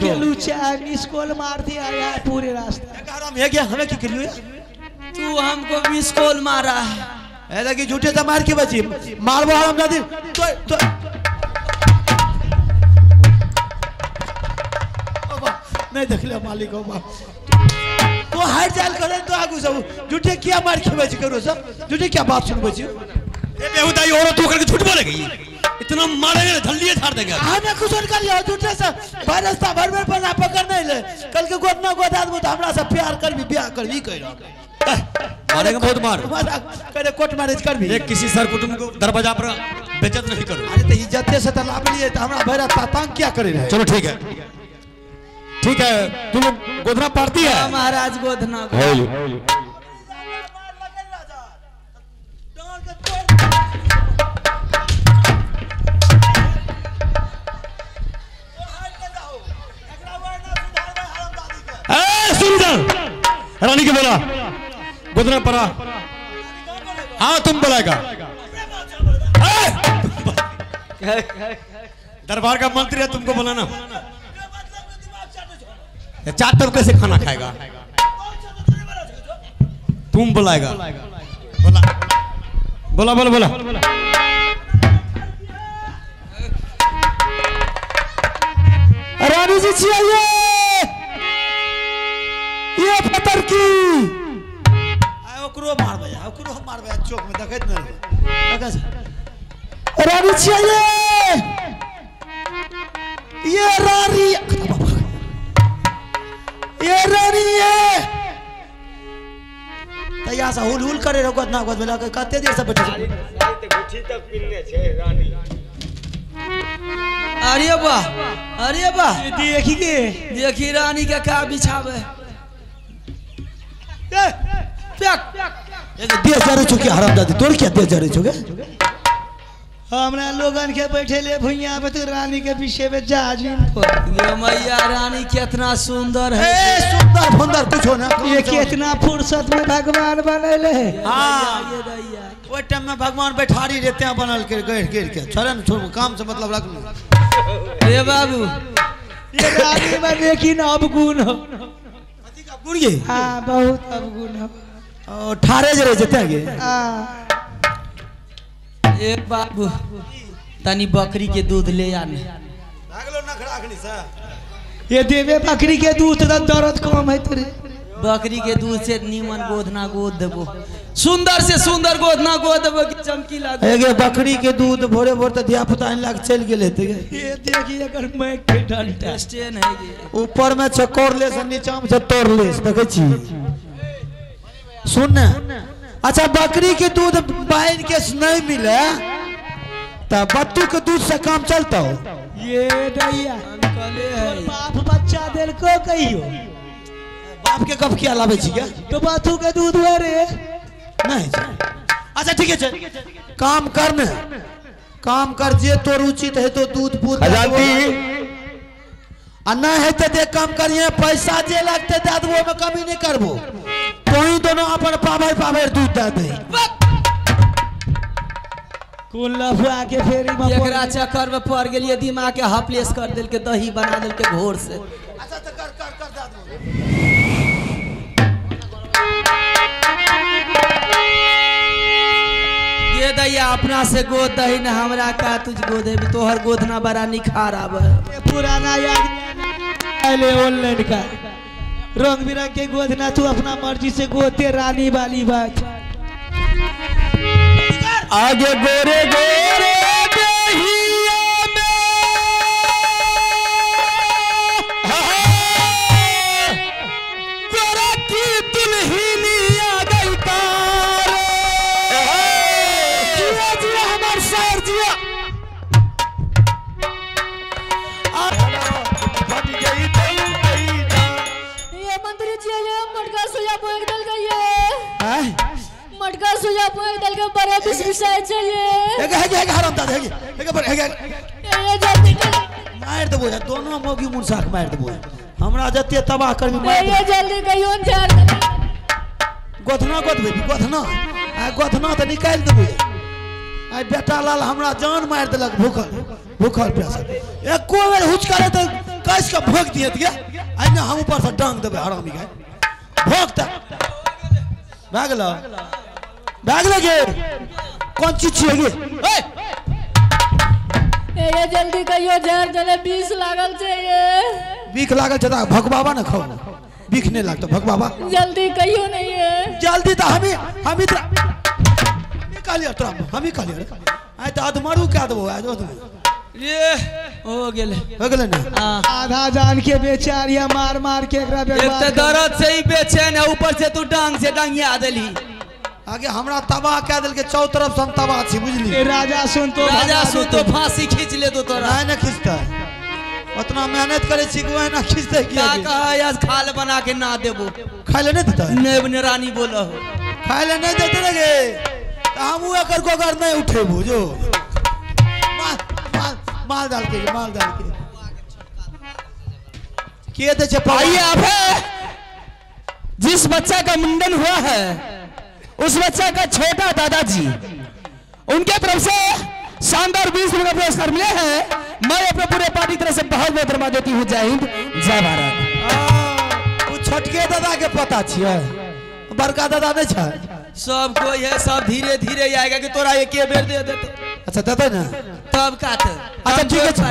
के Lucha miss call मार दिया यार पूरे रास्ते। हराम है क्या हमें की करियो तू हमको मिस कॉल मारा है। ऐसा कि झूठे से मार के बची मारबो हराम दादी तो नहीं देख ले मालिक हो तो हार जाल करे तो आगू सब झूठे क्या मार के बची करो सब झूठे क्या बात सुनबै छी। ए बेहुदा औरत होकर के झूठ बोलेगी इतना मारेंगे धल्लिए झाड़ देंगे। हमें कुछ कर लियो झूठे से भर रास्ता भर भर पर ना पकड़ नहीं ले कल के गोद ना गोद आदमी तो हमरा से प्यार करबी ब्याह करबी कह मारेंगे बहुत मार करे कोर्ट मैरिज करबी। एक किसी सर कुटुंब को दरवाजा पर बेइज्जत नहीं करो। अरे तो इज्जत से तो लाभ लिए तो हमरा भर रास्ता तंग क्या करे रहे। चलो ठीक है ठीक है तुम गोधना पारती है महाराज गोधना रानी के बोला गोधना परा हाँ तुम बोलाएगा दरबार का मंत्री है तुमको बोलाना। चार तब कैसे खाना खाएगा तुम बुलाएगा। बोला बोला बोला बोला रानी जी चाहिए ये पत्थर की ओकरो मारबै ओकरो मारबै चौक में देखैत नहीं रानी चाहिए ये रानी ये रानी ये तैयार से हुल हुल करे रहो गोदना गोद में लगा कते देर से बैठे रानी। अरे वाह अरे वाह देखी के देखी रानी के का बिछावे दे जा रहे छो हरामजादी तोड़ क्या दे जा रहे छो। हमरा लोगन के बैठे ले भुइया पे तो रानी के पीछे पे जाजिम पर। ये मैया रानी कितना सुंदर है। ए सुंदर फुंदर कुछ हो ना ये कितना फुर्सत में भगवान बनले है। हां ओइ टाइम में भगवान बैठारी रहते हैं बनल के गढ़ गिर के छोड़न छोड़ काम से मतलब रख लो। रे बाबू ये रानी में लेकिन अवगुण हो। कथी का गुण ये? हां बहुत अवगुण हो। ओ ठारे जे रह जते गे। हां ए बाबू तनी बकरी के दूध ले आने भागलो नखरा अखनी से ये देवे बकरी के दूध त दर्द कम है तोरे। बकरी के दूध से नीमन गोधना गोद देबो सुंदर से सुंदर गोधना गोद देबो कि चमकीला। एगे बकरी के दूध भोरे भोर त धिया पुता आनि लाग चल गेले ते ये देखी एकर मैं के डलटा स्टेन है गे ऊपर में चकोर ले से नीचा में तोड़ ले देखै छी सुन ने। अच्छा बकरी के दूध बाहर के नहीं मिले त बत्तू के दूध से काम चलता हो। ये दैया बाप बच्चा देल को कहियो बाप के कब किया लावे छी क्या तो बाथू के दूध हुआ रे नहीं। अच्छा ठीक है काम कर ने काम कर जे तोर उचित है तो दूध पूत आ नहीं है तो दे काम करिए पैसा जे लगते दे देबो में कमी नहीं करबो तो ही दोनों अपन पाभर पाभर दूध दे दे। कोन लफुआ के फेरी में एकरा चक्कर में पड़ गेलिए दिमाग के हपलेस कर देल के दही बना देल के घोर से। अच्छा तो कर कर कर दे देबो। ये दैया अपना से गोद दही न हमरा का तुझ गोद है तोहर गोदना बड़ा निखार आवे। पुराना याद पहले ऑनलाइन का रंग बिरंग के गोदना तू अपना मर्जी से गोदते रानी वाली बात। आगे गोरे गोरे दहिया में गोरा की दुल्हनिया गई तारे जिया जिया हमार सर जिया ये मंत्री जी ये मटका सुजा पोएक दल गई है मटका सुजा पोएक दल के बड़े बिसबिसाए चाहिए। एगे हेगे हेगे हराम दादा हेगे हेगे पर हेगे ये जल्दी मार देबो दोनों मौगी मुनसाक मार देबो हमरा जते तबाह करबी मार ये जल्दी कहियो झाड़ गोधना गोदबे गोधना आ गोधना त निकाल देबो। आ बेटा लाल हमरा जान मार देलक भूखल भूखल प्यासल एको बेर हुच करे त कस के भोग दिए गे आइ ने हम ऊपर से डांग देबै हरामी के भोग त भए गेलो भए गेलो गे कोन चीज छियै गे ए ए जल्दी कहियो झाड़ देले 20 लागल छै ये बीख लागल छै त भगबाबा ने खाओ बीख नहीं लागतो भगबाबा जल्दी कहियो नहीं है जल्दी त हमी हमी कहलियो तोरा हमी कहलियो आइ त अधमरू कए देबो आइ ये हो गेले ने आधा जान के बेचारिया मार मार के एकरा एक त दर्द से ही बेचैन है ऊपर से तू डांग से डांगिया देली आगे हमरा तबाह कए देलके चौ तरफ से हम तबाह छी बुझली राजा सुन तो फांसी खींच ले तो तोरा नहीं ना खींचतै उतना मेहनत करे छी कि ना खींचतै की का कहे आज खाल बना के ना देबो खाय ले नहीं देतै नहीं रानी बोलो खाय ले नहीं देतै रे गे त हमहू एकर गोगर नहीं उठेबो जो माल डाल के के दे छे आइए आप है जिस बच्चा का मुंडन हुआ है उस बच्चा का छोटा दादाजी उनके तरफ से शानदार 20 रुपए का पुरस्कार मिले हैं। मैं अपने पूरे पार्टी तरफ से बहुत बहुत धन्यवाद देती हूँ। जय हिंद जय भारत। वो छोटके दादा के पता छियै बड़का दादा नहीं छै सब कोई है सब धीरे धीरे आएगा कि तोरा एक बेर दे देते। अच्छा देते ना तब का अच्छा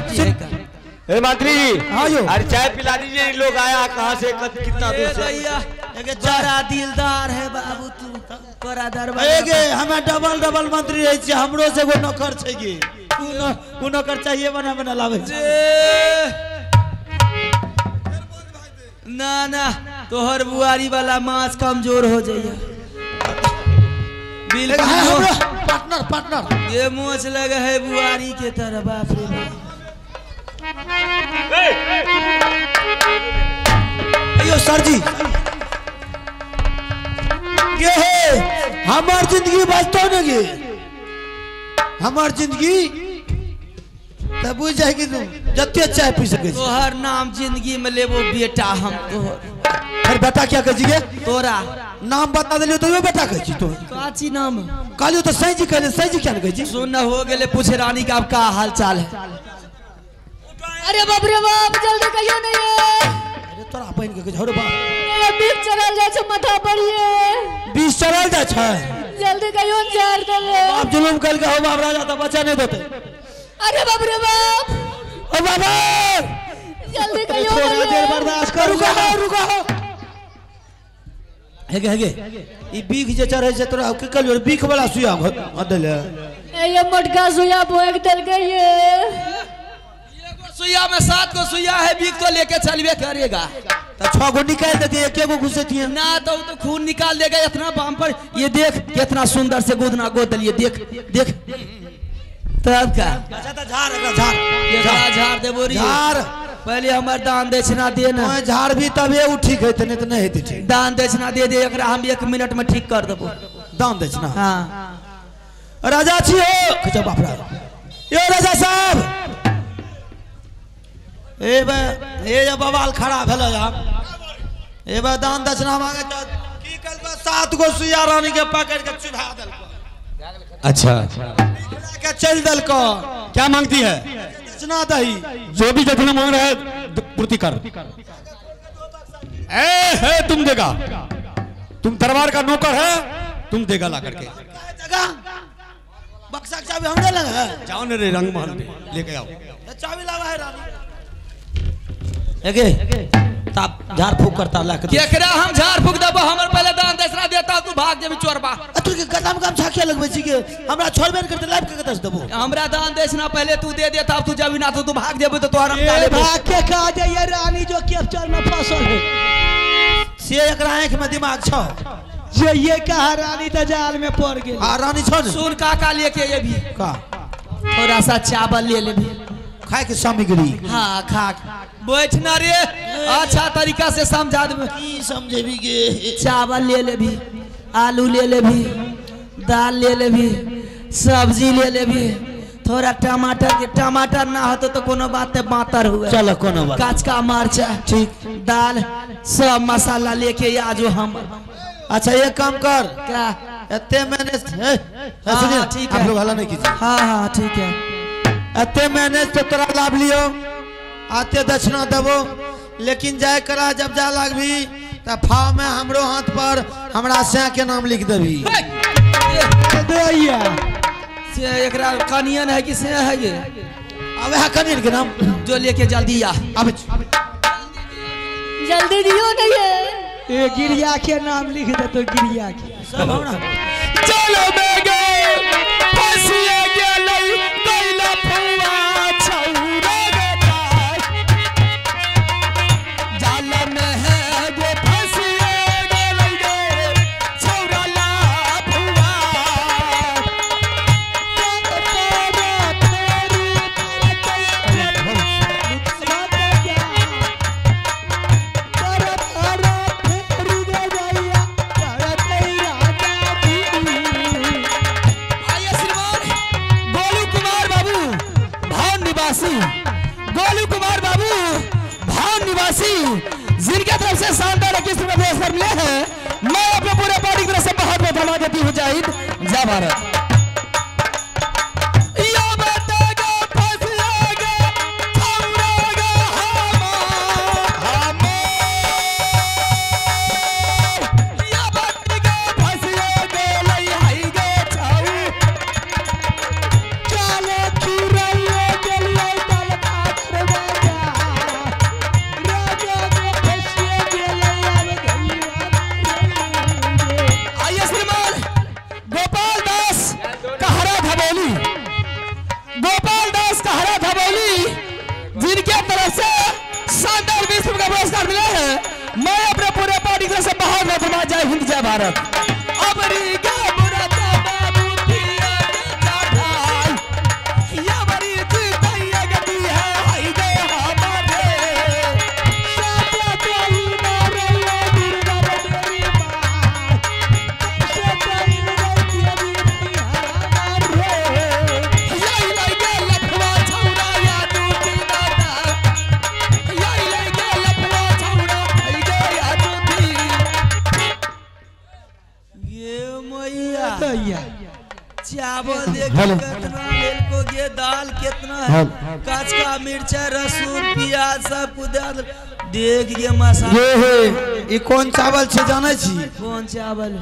ठीक है। ए मंत्री जी हाँ यो अरे चाय पिला दीजिए ये लोग आया कहाँ से कितना दूर से। बड़ा दिलदार है बाबू तू तोरा दरबार एगे हमें डबल डबल मंत्री रहे छी हमरो से एगो नौकर छै गे उ नौकर चाहिए बना बना लावे छै। ना ना तोहर बुआरी वाला माछ कमजोर हो जाइए बिल्कुल पार्टनर पार्टनर ये मोच लगे है बुआरी के तरह बाप रे बाप। अयो सर जी ये है हमार जिंदगी बचतो न गे हमार जिंदगी तब बुझ जाए कि तुम जते चाय पी सके तोहर नाम जिंदगी में लेबो बेटा हम तोहर। फिर बेटा क्या कह जी तोरा नाम बता देलियो तो बेटा कह छी तो काची नाम कहलियो तो सही जी कहले सही जी क्या कह छी सुन हो गेले पूछे रानी का का हाल चाल है। अरे बाप रे बाप जल्दी कहियो नहीं है। अरे तोरा बहन के झोरे बाप बीच चढ़ल जाय छै माथा पर ये बीच चढ़ल जाय छै जल्दी कहियो झाड़ देले बाप जुलुम कल के हो बाप राजा त बच्चा नहीं देते। अरे बाप रे बाप ओ बाबा जल्दी कहियो थोड़ा देर बर्दाश्त कर। रुको रुको हेगे हेगे ई बीख जे चढ़ै छै तोरा की कहलियो बीख वाला सुइया देले ए ये मोटका सुइया भोग देलकै ये सुइया में 7 गो सुइया है बीख तो लेके चलबे करेगा तो 6 गो निकाल देती एक गो घुसेती ना तो तो खून निकाल देगा इतना बाम पर। ये देख कितना सुंदर से गोदना गोद लिए देख देख तब का। अच्छा तो झाड़ एकरा झाड़ एकरा झाड़ दे बोरी झाड़ पहले हमर दान दक्षिणा दे ना झाड़ भी तबे उ ठीक हेतै नहीं त नहीं हेतै ठीक। दान दक्षिणा दे दे एकरा हम 1 मिनट में ठीक कर देबो। दान दक्षिणा हां राजा छी हो खिचा बाप रे यो राजा साहब ए बे ए जे बवाल खड़ा भेल आब ए बे दान दक्षिणा मांगे त की कलको 7 गो सुइया रानी के पकड़ के चुभा देलको। अच्छा के चल देलको। क्या मांगती है? दक्षिणा दही जो भी दक्षिणा मांग रहा है पूर्ति कर। ए है तुम देगा, तुम दरबार का नौकर है, तुम देगा ला करके। जगह बक्सा के चाबी हमरे लग है। जाओ ने रे रंग महल में लेके आओ चाबी लावा है रानी। एगे ताप झाड़ फूक करता ला के केकरा हम झाड़ फूक देबो हमर पहले दान दक्षिणा देता तू भाग जेबी चोरबा। तू के गदम गमछा के लगबै छी के हमरा छोड़बे न करते लाइफ के कतस देबो। हमरा दान दक्षिणा पहले तू दे देता तू जाबी ना तो तू भाग जेबी तो तोहर हम डाले भाग के कहा जाइए रानी जो कैप्चर में फसल है से एकरा आंख में दिमाग छौ जे ये कहा रानी त जाल में पड़ गेल। आ रानी छौ ने सुन काका लेके ये भी का थोड़ा सा चावल ले ले भी खाए के सामग्री। हाँ खा बैठ ना रे अच्छा तरीका से समझा दे। की समझेबी गे? चावल ले ले भी, आलू ले ले भी, दाल ले ले भी, सब्जी ले ले भी, थोड़ा टमाटर के टमाटर ना होते तो कोनो बात बातर हुए। चलो कोनो बात काचका मरचा ठीक दाल सब मसाला लेके आजो हम। अच्छा ये काम कर क्या इतने मैंने सुनिए ठीक है आप लोग हला नहीं कीजिए। हाँ हाँ ठीक है इतने मैंने तो तोरा लाभ लियो आते दक्षिणा देबो, लेकिन जाय करा जब जा लागबी त फाव में हमरो हाथ पर हमरा सै के नाम लिख देबी। दैया से एकरा कनियन है कि से है ये? अब है कनियन के नाम जो लेके जल्दी आ। अब जल्दी दियो नहीं है। ए गिरिया के नाम लिख दे तो गिरिया के सब हमरा। चलो मैं गए फसिए गेलै कैला फुआ छौरा गटाई जाल में है गो फसिए गेलै गे छौरा ला फुआ गोलू कुमार बाबू भाव निवासी जिनके तरफ से शानदार 21 रुपए पुरस्कार मिले हैं, मैं अपने पूरे पार्टी की तरफ से बहुत बहुत धन्यवाद देती हूँ। जय हिंद जय भारत। जिनके तरफ से शानदार 20 रुपए का पुरस्कार मिला है, मैं अपने पूरे पार्टी की तरफ से बहुत बहुत धन्यवाद। जय हिंद जय भारत। चावल देख कितना को ये दाल कितना है, कचका मिर्चा लहसुन प्याज सब कुछ देख गे मसाला। ये हे ई कोन चावल छे जानै छी? कोन चावल?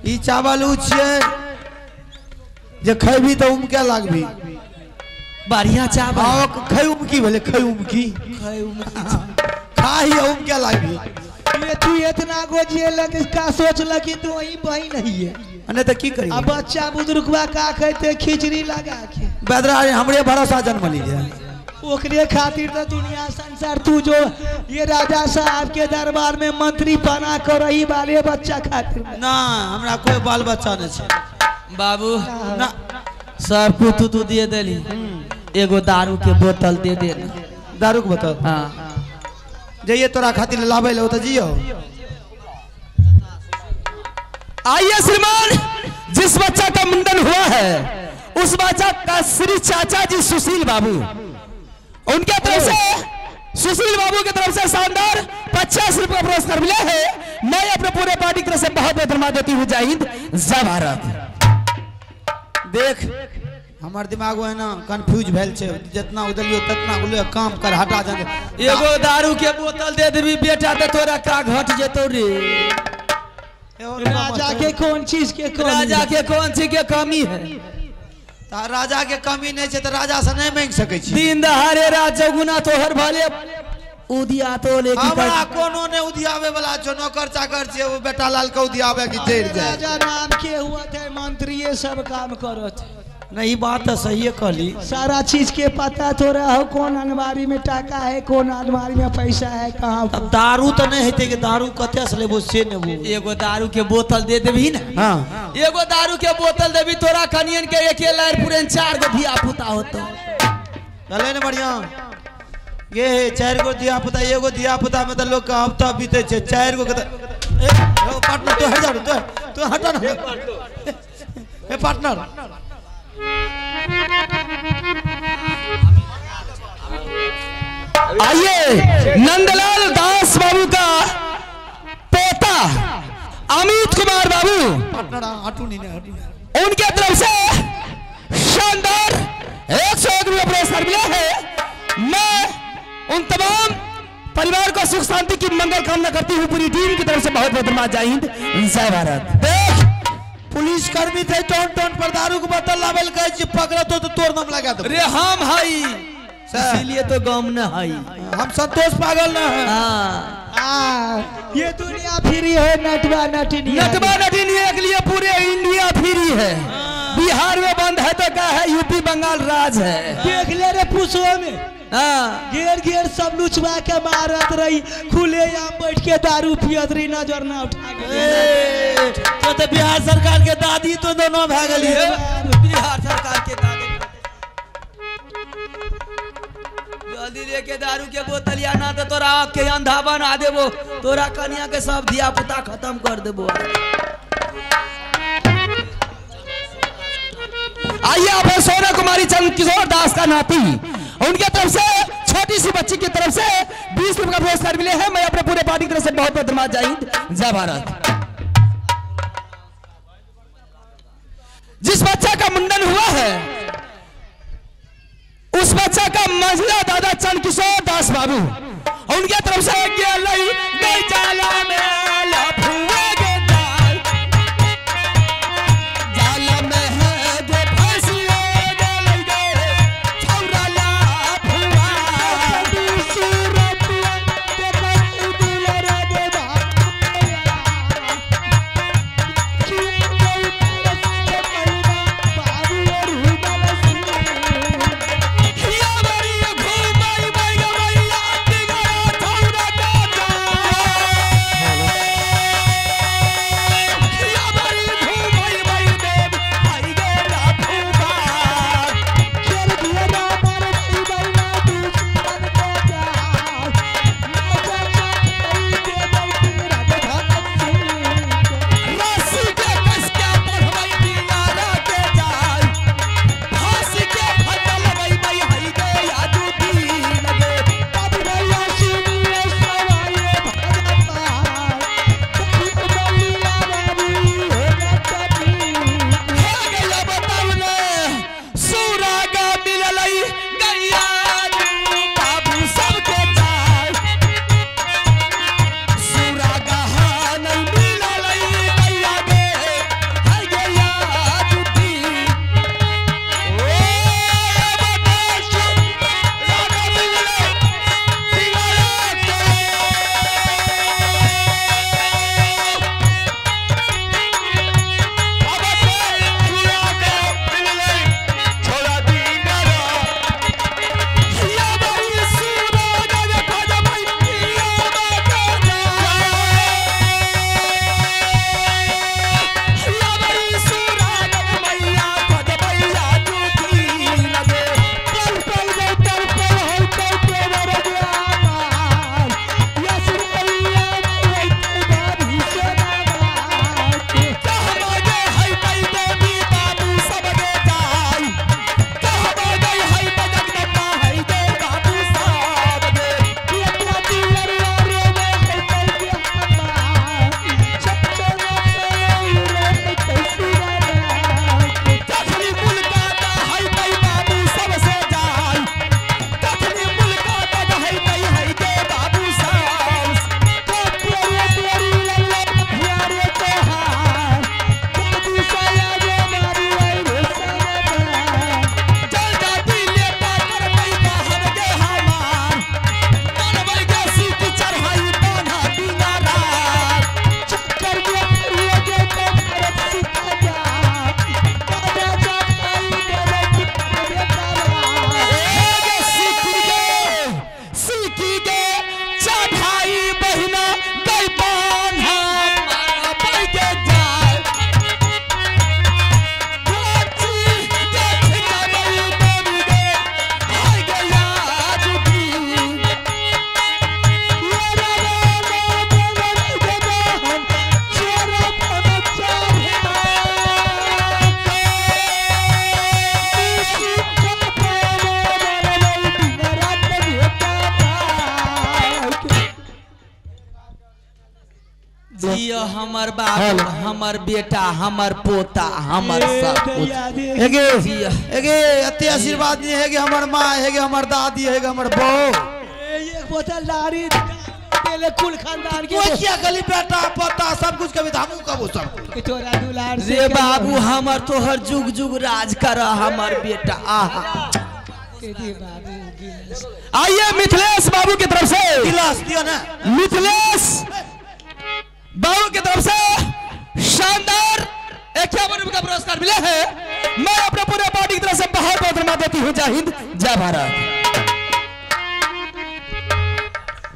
ई चावल उ छे जे खैबी त उमके लागबी। बढ़िया चावल। हां खै उमकी भेले, खै उमकी, खै उमकी खाही उमके लागबी। ये तू इतना गोजिए का सोचल कि तू वही बही नहीं है अने त की करी? अब बच्चा बुजुर्गवा का कहते खिचड़ी लगा के बदरा हमरे भरोसा जन्म लीजिए ओकरे खातिर तो दुनिया संसार तू जो ये राजा साहब के दरबार में मंत्री बना कर रही बाले बच्चा खातिर ना हमरा कोई बाल बच्चा नहीं छे बाबू ना। सब कुछ तू दे देली, एगो दारू के बोतल दे दे। दारू के बोतल? हाँ जाइए तोरा खातिर लावे ले तो जियो। आइए श्रीमान, जिस बच्चा का मुंडन हुआ है उस बच्चा का श्री चाचा जी सुशील बाबू, उनके तरफ से सुशील बाबू की तरफ से शानदार 50 रुपए का पुरस्कार मिला है। मैं अपने पूरे पार्टी की तरफ से बहुत बहुत धन्यवाद देती हूँ। जय हिंद जय भारत। देख हमार दिमाग है ना कंफ्यूज भेल छे, जितना उदलियो ततना उले काम कर हटा जा। एगो दारू के बोतल दे देबी बेटा त तोरा का घट जेतो रे। राजा के कौन चीज के कमी? राजा के कौन चीज के कमी है? ता राजा के कमी नहीं छे त राजा से नहीं मांग सकै छी। दिन दहाड़े रात चौगुना तोहर भले उदिया तो लेके हमरा कोनो ने उदियावे वाला छो, नौकर चाकर छे वो बेटा लाल के उदियावे की जड़ जाए। राजा नाम के हुआ थे मंत्री ये सब काम करत नहीं। बात तो सही है कहली, सारा चीज के पता तो रहो कौन अलमारी में टाका है कौन अलमारी में पैसा है कहाँ। अब दारू तो नहीं हेते कि दारू कते से लेबो से नेबो। एगो दारू के बोतल दे देबी ना। हां एगो दारू के बोतल देबी तोरा कनियन के एके लार पुरन 4 गो धिया पुता होतो। चले ने बढ़िया ये हे 4 गो धिया पुता, एगो धिया पुता में त लोग के हफ्ता बीते छे, 4 गो के ए पार्टनर तो हट जा, तो हट ना ए पार्टनर। आइए नंदलाल दास बाबू का पोता अमित कुमार बाबू, उनके तरफ से शानदार 101 रुपये पुरस्कार मिला है। मैं उन तमाम परिवार को सुख शांति की मंगल कामना करती हुई पूरी टीम की तरफ से बहुत बहुत धन्यवाद। जय हिंद, जय भारत। देख पुलिस कर्मी थे टोन टोन पर दारू के बोतल लावेल कहै छी पकड़तो तो तोर नाम लगा देबो। रे हम हई इसीलिए तो गम न हई, हम संतोष पागल न है। ये दुनिया फ्री है, नटवा नटिनी, नटवा नटिनी के लिए पूरे इंडिया फ्री है। बिहार में बंद है तो क्या है, यूपी बंगाल राज है। देख ले रे पुसो में घेर घेर सब लुचवा के मारत रही, खुले आम बैठ के दारू पियत रही, नजर ना उठा के। तो बिहार सरकार के दादी तो दोनों भा गई। बिहार सरकार के दादी जल्दी लेके दारू के बोतल या ना तो तोरा आँख के अंधा बना देबो, तोरा कनिया के सब धिया पुता खत्म कर देबो। आइए आप है सोना कुमारी चंद किशोर दास का नाती, उनके तरफ से छोटी सी बच्ची की तरफ से 20 रुपए का पुरस्कार मिले हैं। मैं अपने पूरे पार्टी की तरफ से बहुत बहुत धन्यवाद। जय हिंद, जय भारत। जिस बच्चा का मुंडन हुआ है उस बच्चा का मंझला दादा चंद किशोर दास बाबू, उनके तरफ से जियो हमर बाबू, हमर बेटा, हमर पोता, हमर सब कुछ। हेगे हेगे अति आशीर्वाद नहीं हेगे हमर माँ, हेगे हमर दादी, हेगे हमर बहू। एक बोतल दारू देले कुल खानदान के। तो क्या गली बेटा पता सब कुछ कभी हमू कबो सब कुछ तोरा दुलार से रे बाबू हमर तोहर जुग जुग राज कर हमर बेटा। आहा आइए मिथिलेश बाबू की तरफ से गिलास दियो ना। मिथिलेश बाबू की तरफ से शानदार 51 रुपए का पुरस्कार मिला है। मैं अपने पूरे पार्टी की तरफ से बहुत बहुत धन्यवाद देती हूँ। जय हिंद जय भारत।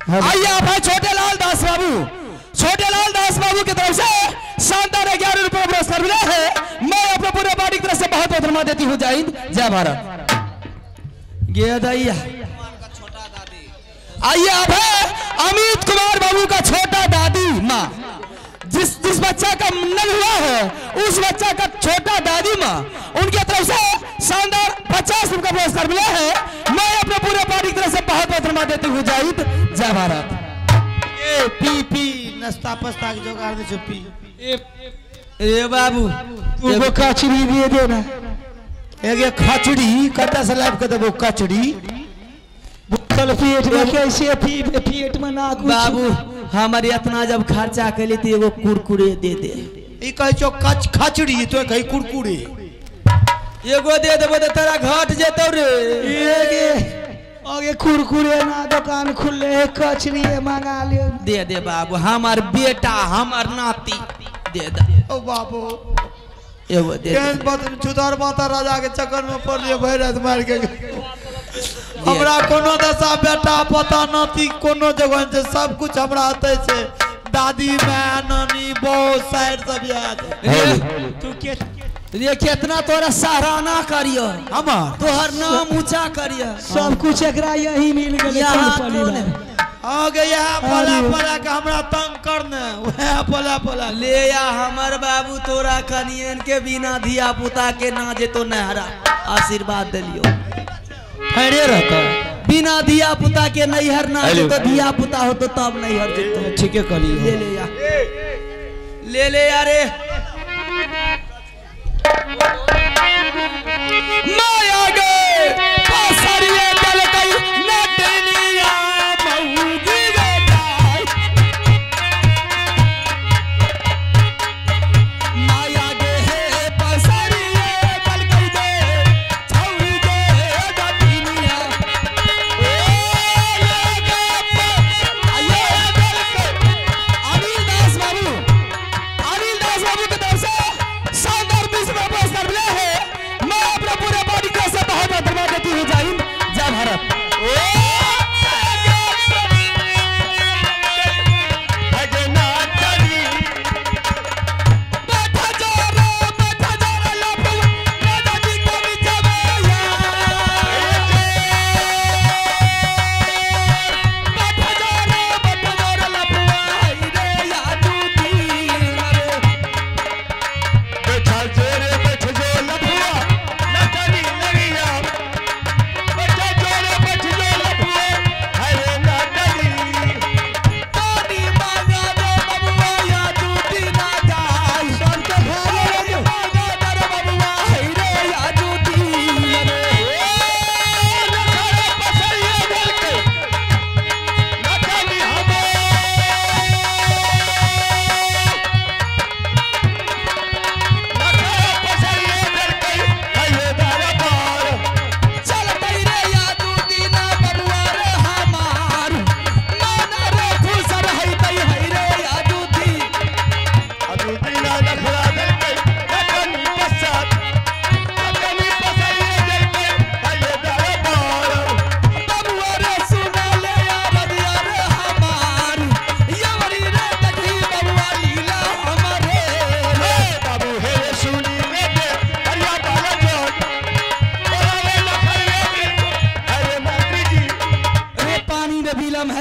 आइए आप है छोटे लाल दास बाबू। छोटे लाल दास बाबू की तरफ से शानदार 11 रुपए का पुरस्कार मिला है। मैं अपने पूरे पार्टी की तरफ से बहुत बहुत धन्यवाद देती हूँ। जय हिंद जय भारत। आइए आप है अमित कुमार बाबू का छोटा दादी माँ। जिस जिस बच्चा का मुंडन हुआ है उस बच्चा का छोटा दादी माँ उनकी तरफ से शानदार 50 रुपए का पुरस्कार मिला है। मैं अपने पूरे पार्टी की तरफ से बहुत बहुत धन्यवाद देती हूँ। जय हिंद जय भारत। ए पी पी नाश्ता पस्ता के जोगाड़ दे छो पी। ए बाबू एगो कचरी दे देना। एगे खचड़ी कतऽ से लाबि के देबो कचड़ी? बोतल पेट में कैसे पी पेट में ना कुछ। बाबू हमारे इतना जब खर्चा कैली तो एगो कुरकुरे दे दे। ई कहै छो कच खचड़ी तो कही कुरकुरे। एगो दे देबो त तोरा घट जेतौ रे। एगे आगे कुरकुरे ना दुकान खुले है कचरी मंगा ले। दे दे बाबू हमार बेटा हमार नाती दे दे। ओ बाबू एगो दे। केहन बात छुदार माता राजा के चक्कर में पड़लिए भरि राति मारि के। हमरा कोनो दशा बेटा पता नाती कोनो जगह छै सब कुछ हमरा अतै छै। दादी माय नानी बहू साइड सब याद। तू के रे कितना तोरा सराहना करियो हमर तोहर नाम ऊंचा करियो। सब कुछ एकरा यही मिल गेलै। आगे यहाँ पला पला के हमरा तंग करने वह पला पला ले या हमर बाबू तोरा कनियन के बिना धिया पुता के ना जेतो नहरा आशीर्वाद दिलियो। ठहरे रहता बिना धिया पुता के नैहर ना जेतो धिया पुता हो तो तब नैहर जेतो। ठीके कहलियो। ले ले या ले ले यारे माया गए पसरिए दलकई नटनिया मऊगी गई। माया गे पसरिए दलकई दे छौरी गे दतिनिया ओ लगे आइए दलकई। अनिल दास बाबू अनिल दास बाबू की तरफ से शानदार 20 रुपए पुरस्कार मिला है। मैं अपने पूरे बॉडी को से बहुत बहुत धन्यवाद देती हूँ। जय हिंद जय भारत।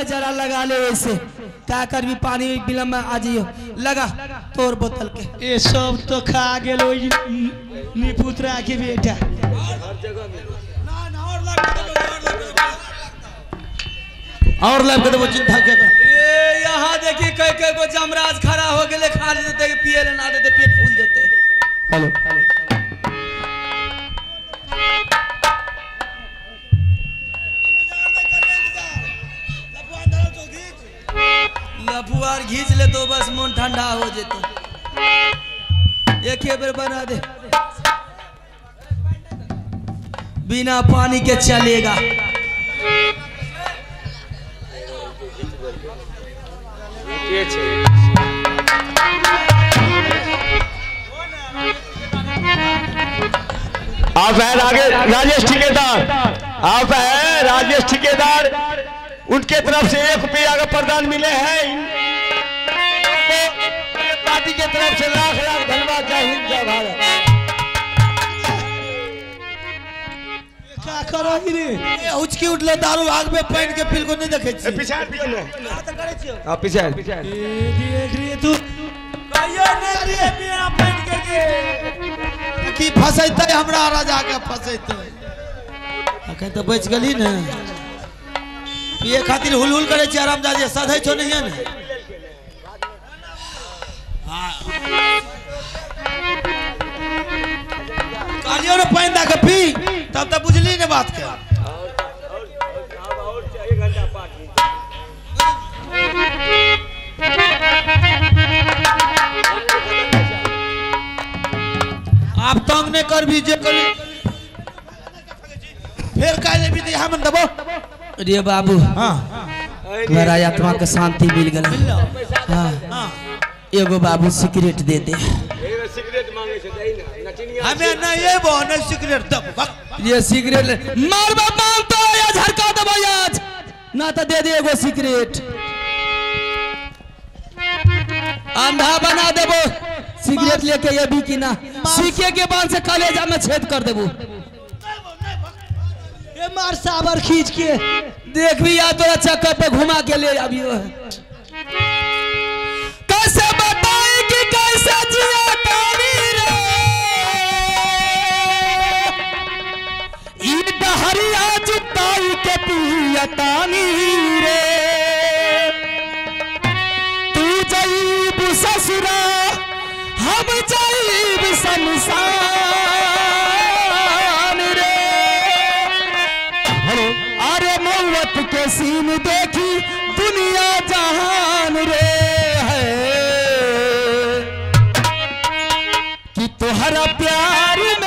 जरा लगा ले वैसे क्या कर भी पानी बिलम में आ जाइयो लगा तोर बोतल के। ये सब तो खा गेलो निपुत्रा के बेटा। और लाभ के देबो चिंता के कर। ए यहाँ देखी कई कई गो जमराज खड़ा हो गेले खा लेते पिए ले ना देते पेट फूल जेते। हेलो सफुआर घींच ले तो बस मन ठंडा हो जेतो। एक बेर बना दे, बिना पानी के चलेगा। आप है राजेश ठेकेदार, आप है राजेश ठेकेदार, उनके तरफ से 1 रुपया का प्रदान मिले हैं। पार्टी के तरफ से लाख लाख धन्यवाद। जय हिंद जय भारत। क्या करो रे उचकी उठले दारू आग में पानी के पिल को नहीं देखे छी। पीछे दियो ने। हां पीछे पीछे देख रे तू कहियो नहीं रे बिना पानी के की फसैते हमरा राजा के फसैते। अखन तो बच गेली ने। पिए खातिर हुल हुल करे छी आरामदादी सधै छो नहीं ने। कहलियो ने पानि दऽ के पी तब तो बुझली ने बात के। और 1 घंटा पार्टी। आप तंग नहीं करबी जे कर फिर काल्हि भी हम देबो। रे बाबू हां मेरा आत्मा के शांति मिल गेल। हां एगो बाबू सिगरेट दे दे। सिगरेट मांगे छै दही ना नचनिया हमें नहीं एबो नहीं सिगरेट दब। ये सिगरेट मारबा मार तो या झरका देबो आज ना तो दे दे एगो सिगरेट। अंधा बना देबो सिगरेट लेके ये भी की ना सीखे के बांध से कलेजा में छेद कर देबो। ये मार साबर खींच के देख भी या तोरा चक्कर पे घुमा के ले अभी। कैसे बताए कि कैसे जिया तारी रे ई डहरिया जुताई के पिया तानी रे। तू जाईब ससुरा हम जाईब शमशान रे। अरे मौत के सीन देखी दुनिया जहान रे है कि तोहरा प्यार में